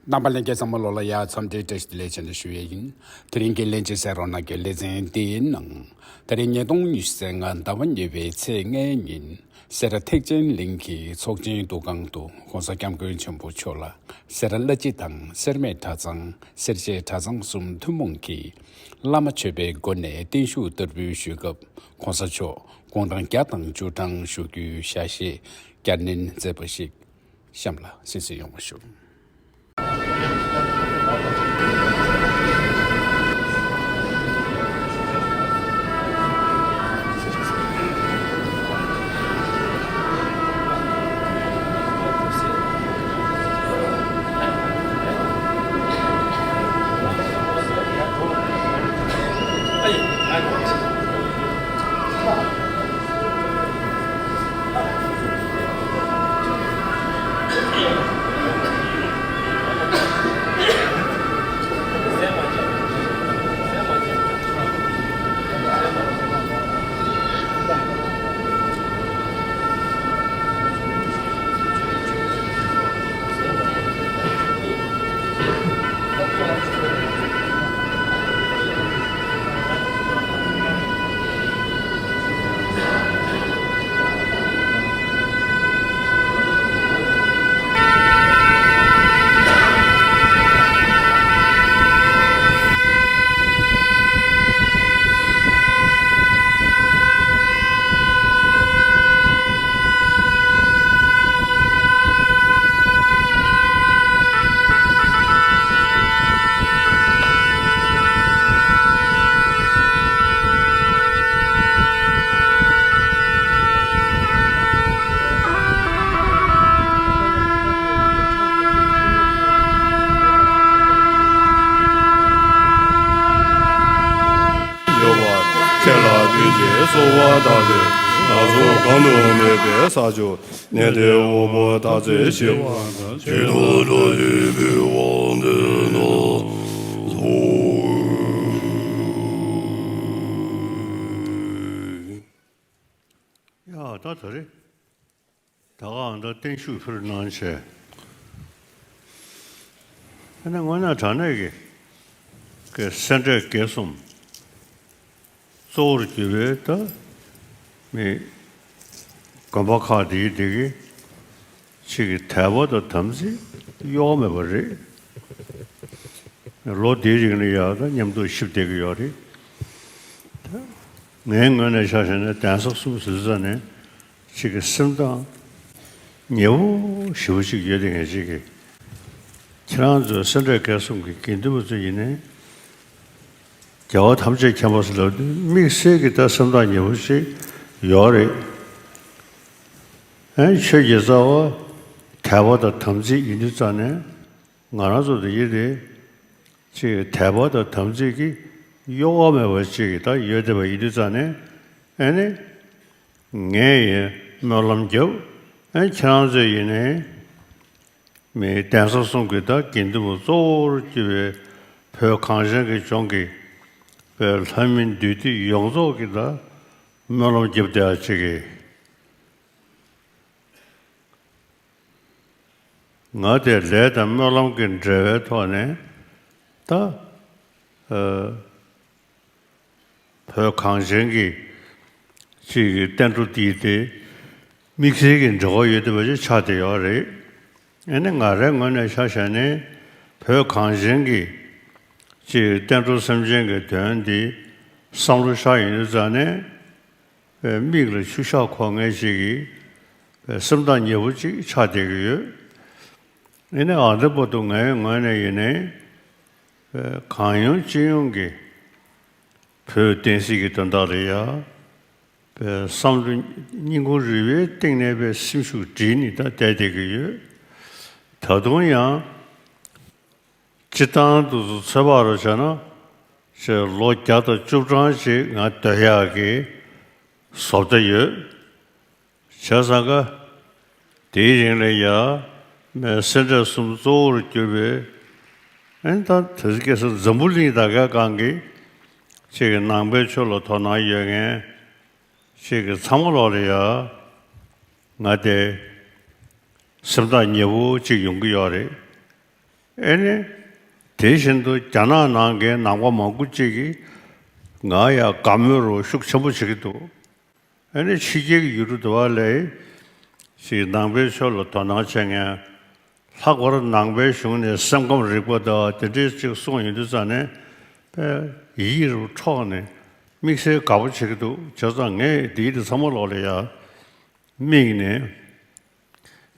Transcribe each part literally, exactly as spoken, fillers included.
རྣམ་པ་ལྷན་རྒྱས་ཚང་མ་ལོ་ལ་ཡ་འཚམས་འདྲི་བཀྲ་ཤིས་བདེ་ལེགས་ཞུ་ཡས་ཡིན། དེ་རིང་གི་ལྷན་རྒྱས་གསན་རོགས་གནང་གི་ལེ་ཚན་འདིའི་ནང་། དེ་རིང་ཉིས་སྟོང་ཉི་ཤུ་རྩ་ལྔ་ཟླ་བ་གཉིས་པའི་ཚེས་ལྔའི་ཉིན། སེ་ར་ཐེག་ཆེན་གླིང་གི་ཚོགས་ཆེན་འདུ་ཁང་དུ་༸གོང་ས་༸སྐྱབས་མགོན་ཆེན་པོ་མཆོག་ལ་སེ་ར་བླ་སྤྱི་དང་སེར་སྨད་གྲྭ་ཚང་སེར་བྱེས་གྲྭ་ཚང་གསུམ་ཐུན་མོང་གིས་བླ་མ་མཆོད་པའི་སྒོ་ནས་བརྟན་བཞུགས་བསྟར་འབུལ་ཞུས་སྐབས་༸གོང་ས་མཆོག་དགུང་གྲངས་བརྒྱ་དང་བཅུ་གྲངས་བཞུགས་རྒྱུའི་ཞལ་བཞེས་བསྐྱར་ནན་མཛད་པ་ཞིག་གཤམ་ལ་གསན་གཟིགས་ཡོང་བ་ཞུ། ཡོད་པ། ཁྱེད་ལ་དུས་ཀྱི་གསོལ་བ་བཏབ་སྟེ། ང་ཚོ་གང་དུ་གནས་པའི་ས་ཕྱོགས། གནས་བརྟན་དབང་པོ་རྟག་འཛིན་ཞི་བ་དང་། ཇི་ལྟར་བཀྲ་ཤིས་པའི་དབང་དུ་བསྔོ། ཡ་ད་ད་རེད། ད་ག་ཨ་ད་བརྟན་བཞུགས་ཕུལ་གནང་བྱས། ཨ་ནི་དངོས་གནས་དྲང་གནས་ཀྱི་ཀྱི་སེ་འབྲས་དགེ་གསུམ་གཙོ་བོར་གྱུར་པའི་ད་མི་དགོན་པ་ཁག་འདིའི་འདི་གི་ཅིག་གི་དད་པ་དང་དམ་ཚིག་གཡོ་བ་མེད་པ་རེད། ལོ་འདིའི་རིང་ལ་ཡང་ད་མཉམ་དུ་གཤིབ་བསྡད་ཀྱི་ཡོད་རེད། ད་ངའི་ངོས་ནས་ཆ་བཞག་ན་གདན་ས་གསུམ་ཟེར་ཙམ་ནས་ཅིག་གི་སེམས་ཐག་ཉེ་བོ་ཞེ་པོ་ཅིག་ཡོད་དེ། ངས་ཅིག་གི་ཁྱེད་རང་ཚོའི་སེ་འབྲས་དགེ་གསུམ་གྱི་དགེ་འདུན་པ་ཚོ་ཡིན་ནའི། རྒྱལ་བ་ཐམས་ཅད་མཁྱེན་པ་ཟེར་ལབ་དུས་དམིགས་བསལ་གྱི་ད་སེམས་ཐག་ཉེ་བོ་ཞིག་ཡོད་རེད། ཨེ་ཆོས་ཀྱི་རྩ་བ་དད་པ་དང་དམ་ཚིག་ཡིན་དུས་ཙང་ནས། ང་རང་ཚོ་འདི་ཡིན་ཏེ། ཅིག་དད་པ་དང་དམ་ཚིག་གི་གཡོ་བ་མེད་པ་ཅིག་ད་ཡོད་བསྡད་པ་ཡིན་དུས་ཙང་ནས། ཨེ་ནི། ངས་ཡིན་སྨོན་ལམ་རྒྱབ། ཨེ་ཁྱེད་རང་ཚོས་ཡིན་ནའི། མི་གདན་ས་གསུམ་གྱི་ད་དགེ་འདུན་པ་གཙོ་བོར་གྱུར་པའི་བོད་གངས་ཅན་གྱི་ལྗོངས་ཀྱི་བོད་ལྷ་མི་འདུས་སྡེ་ཡོངས་རྫོགས་ཀྱི་ད་སྨོན་ལམ་རྒྱབ་བསྡད་ཡ་ཅིག་གི། ང་དེ་ལས་དང་སྨོན་ལམ་གྱི་འབྲེལ་བའི་ཐོག་ནས་ད། ཨ། བོད་གངས་ཅན་གྱི་ཅིག་གི་བསྟན་འགྲོ་འདི་དེ་དམིགས་བསལ་གྱི་འབྲེལ་བ་ཡོད་བསྡད་པ་ཅིག་ཆགས་བསྡད་ཡོད་རེད། ཨ་ནི་ང་རའི་ངོས་ནས་ཆ་བཞག་ནས་བོད་གངས་ཅན་གྱི་ཅིག་བསྟན་འགྲོ་སེམས་ཅན་གྱི་དོན་འདི་བསམ་བློ་བཞག་ཡོང་དུས་ཙང་ནས། པའི་མིག་ལ་ཆུ་ཤག་འཁོར་མཁན་ཞིག་གིས་པའི་སེམས་ཐག་ཉེ་བོ་ཅིག་ཆགས་བསྡད་ཀྱི་ཡོད། ཨེ་ནས་ཨ་འདི་བར་དུ་ངའི་ངོས་ནས་ཡིན་ནའི་པའི་གང་ཡོང་ཅི་ཡོང་གིས་བོད་བསྟན་སྲིད་ཀྱི་དོན་དག་ལ་ཡ་པའི་བསམ་བློ་སྙིང་ཁུང་རུས་པའི་གཏིང་ནས་པའི་སེམས་ཤུགས་སྒྲིལ་ནས་ད་བསྡད་བསྡད་ཀྱི་ཡོད། ད་དུང་ཡང་། སྤྱིར་བཏང་དུ་ཚོད་དཔག་རུ་བྱས་ན། ཅེས་ལོ་བརྒྱ་དང་བཅུ་གྲངས་ཤིག་ང་སྡོད་ཡག་གི་བཟོ་ལྟ་ཡོད། བྱས་ཙང་ཀ་དེའི་རིང་ལ་ཡ་མའི་སེ་འབྲས་གསུམ་གཙོ་བོར་གྱུར་པའི། ཨན་ད་དེ་སྐད་ས་འཛམ་བུ་གླིང་ད་གའི་སྒང་གི་ཅིག་གི་ནང་པའི་ཆོས་ལ་དོ་སྣང་ཡོད་མཁན་ཅིག་གི་ཚང་མ་ལོག་ལ་ཡ་ང་དེ་སེམས་ཐག་ཉེ་བོ་ཅིག་ཡོང་གི་ཡོད་རེད། ཨེ་ནི། དེ་བཞིན་དུ་རྒྱ་ནག་ནང་གི་ནང་པ་མང་པོ་ཅིག་གིས་ང་ཡ་དགའ་མོས་རོགས་ཤུགས་ཆེན་པོ་བྱེད་ཀྱི་འདུག་ཨེ་ནི་ཕྱི་རྒྱལ་གྱི་ཡུལ་གྲུ་དུ་བ་ལས་ཞིག་ནང་པའི་ཆོས་ལ་དོ་སྣང་བྱེད་མཁན། ལྷག་པར་ནང་པའི་གཞུང་ནས་སེམས་ཁམས་རིག་པ་དང་དེ་འདྲའི་ཅིག་གསུངས་ཡོང་དུས་ཙང་ནས་དཔེ་ཡིད་རུ་འཕྲོག་ནས་དམིགས་བསལ་དགའ་པོ་བྱེད་ཀྱི་འདུག་བྱས་ཙང་ངས་འདིའི་དེ་ཚང་མ་ལོག་ལ་ཡ་དམིགས་ནས་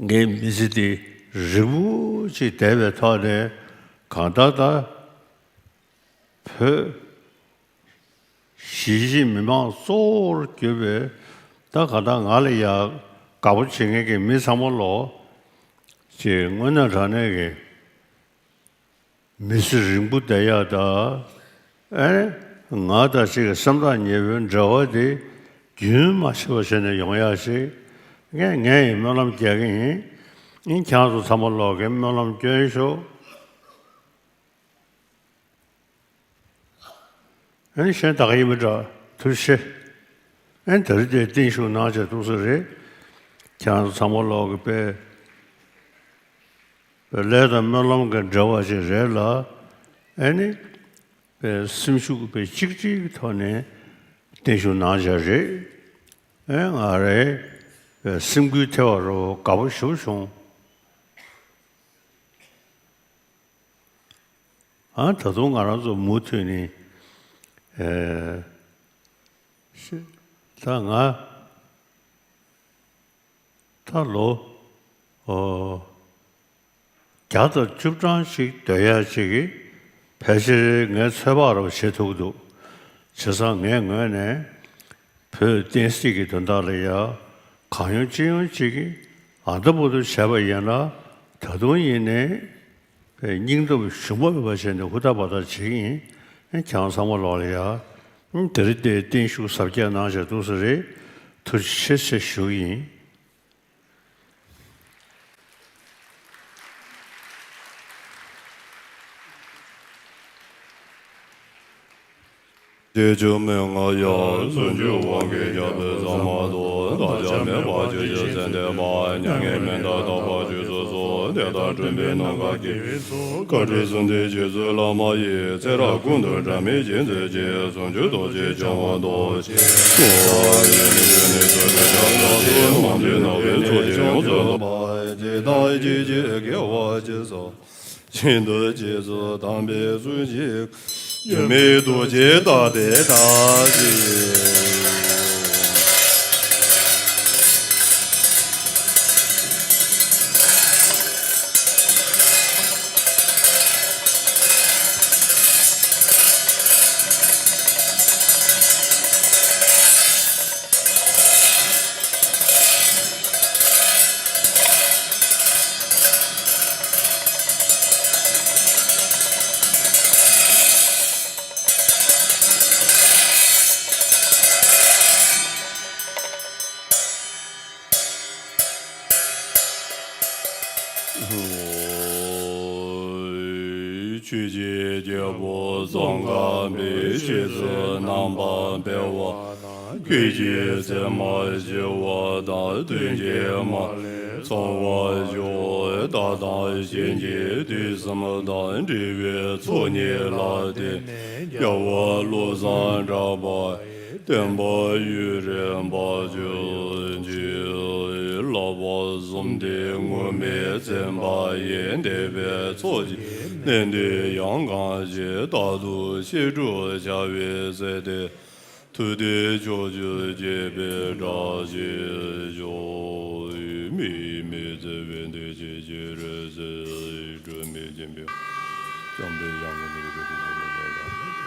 ངའི་མི་ཚེ་འདི་རིང་པོ་ཅིག་བསྡད་པའི་ཐོག་ནས་གང་ལྟར་ད། བོད་གཞིས་བྱེས་མི་མང་གཙོ་བོར་གྱུར་པའི་ད་ག་ད་ང་ལ་ཡག་དགའ་པོ་བྱེད་མཁན་གྱི་མི་ཚང་མ་ལོ་ཅེས་དངོས་གནས་དྲང་གནས་ཀྱི་མི་ཚེ་རིང་པོ་བསྡད་ཡག་ད་ཨེ་ང་དང་ཅིག་གི་སེམས་ཐག་ཉེ་པོའི་འབྲེལ་བ་དེ་རྒྱུན་མ་ཆད་པ་བྱས་ནས་ཡོང་ཡག་ཅིག་ངས་ངས་ཡི་སྨོན་ལམ་རྒྱག་གི་ཡིན། ཨིན་ཁྱེད་ཚོ་ཚང་མ་ལོག་གི་སྨོན་ལམ་སྐྱོན་ཤོག་ཨ་ནི་གཞན་དག་ཡིན་མི་འདྲ་ཐུགས་རྗེ་ཆེ། ཨ་ནི་དེ་རིང་དེ་བརྟན་བཞུགས་གནང་བྱས་ཐུགས་སུ་རེད། ཁྱེད་རང་ཚོ་ཚང་མ་ལོག་གི་དཔེ་དཔེ་ལས་དང་སྨོན་ལམ་གྱི་འབྲེལ་བ་ཞིག་རེད་ལ། ཨ་ནི་དཔེ་སེམས་ཤུགས་དཔེ་གཅིག་སྒྲིལ་གྱི་ཐོག་ནས་བརྟན་བཞུགས་གནང་བྱས་རེད། ཨ་ང་རེ་དཔེ་སེམས་འགུལ་ཐེབས་པ་རོ་དགའ་པོ་ཞེ་པོ་བྱུང་། ཨ་ད་དུང་ང་རང་ཚོ་མུ་མཐུད་ནས་ཨེ་ཤི་ད་ང་ད་ལོ་ཨོ་བརྒྱ་དང་བཅུ་གྲངས་ཤིག་སྡོད་ཡ་ཅིག་གིས་ཕལ་ཆེར་ངའི་ཚོད་དཔག་ར་བ་བྱེད་ཐུབ་ཀྱི་འདུག་བྱས་ཙང་ངའི་ངོས་ནས་བོད་བསྟན་སྲིད་ཀྱི་དོན་དག་ལ་ཡ་གང་ཡོང་ཅི་ཡོང་ཅིག་གིས་ཨ་ད་བུ་དུ་བྱས་པ་ཡིན་ན་ད་དུང་ཡིན་ནའི་སྙིང་སྟོབས་ཞུམ་པ་མེད་པ་བྱས་ནས་ཧུར་ཐག་བ་ཐག་བྱེད་ཀྱི་ཡིན། ཁྱེད་རང་ཚང་མ་ལོག་ལ་ཡ་དེ་རིང་འདིར་བརྟན་བཞུགས་གཟབ་རྒྱས་གནང་བྱས་འདུག་ས་རེད། ཐུགས་རྗེ་ཆེ་ཆེ་ཞུ་གི་ཡིན། རྗེས་འཇུག་མན་ངག་ཡང་། སུམ་ཅུ་པོ་གི་རྒྱལ་པོའི་ཟ་མ་ཏོག་བདག་ཅག་མེད་པར་ཆོས་ཀྱི་ཚེ་འདས་མ། མྱ་ངན་མི་འདའ་དག་པ་ཆོས་སུ་གསོལ། དེ་ལྟར་བསྐྲུན་པའི་ནམ་མཁའ་དཀྱིལ། བཀའ་དྲིན་གསུམ་ལྡན་རྗེ་བཙུན་བླ་མ་ཡི། ཚེ་རབས་ཀུན་ཏུ་འབྲལ་མེད་བྱིན་མཛད་ཅིང་། ཟུང་འཇུག་རྡོ་རྗེ་འཆང་དབང་རྡོ་རྗེ། ཡོན་ཏན་ཕྲིན་ལས་ཚོགས་དྲུག་ཕྱག་རྒྱ་མཚོ། རྣམ་འདྲེན་ནག་པོའི་ཚོགས་ཀྱིས་ཡོངས་སུ་བསྡམས། ཇི་ལྟར་ཇི་བཞིན་དགེ་བ་ཇི་སྲིད། ཤིན་ཏུ་རྗེས་སུ་དམ་པའི་ཚུལ་གྱིས། སྒྱུ་མའི་རྡོ་རྗེ་ལྟ་བའི་བདག་གིས། ཆོས་ཀྱི་རྒྱལ་པོ་ཙོང་ཁ་པའི་ཆོས་སུ་རྣམ་པར་འཕེལ་བ་དང་། སྐད་ཅིག་ཚད་མར་བཞི་པ་དང་། དོན་གྱི་མ་ལུས་ཚང་བར་ཤོག་ལྟ་སྟངས་གཞན་གྱི་དུས་གསུམ་དང་། འབྲེལ་བའི་ཚོགས་གཉིས་ལ་བརྟེན་ནས། རྒྱལ་བ་བློ་བཟང་གྲགས་པ་ཡི། བསྟན་པ་ཡུན་རིང་བར་གྱུར་ཅིག་བསླབ་པ་གསུམ་ལྡན་ངུར་སྨྲིག་འཛིན་པ་ཡི། འདས་པའི་ཚོགས་ཀྱི་གནད་དོན་ཡང་གང་ཞིག་རྟག་ཏུ་ཕྱི་སྒྲུབ་བྱ་བའི་ཚེ་འདིར། ཐུབ་བསྟན་ཕྱོགས་བཅུར་རྒྱས་པའི་བཀྲ་ཤིས་ཤོག་མིའི་མི་ཚེ་བའི་འདོད་ཆེན་ཅི་རིགས་སུ། སྒྲོན་མེ་སྦྱིན་པའི་བྱམས་པའི་གཡང་རུ་ནི་རེ་ཏེ་ཞབས་ལ་བཞག་ལ།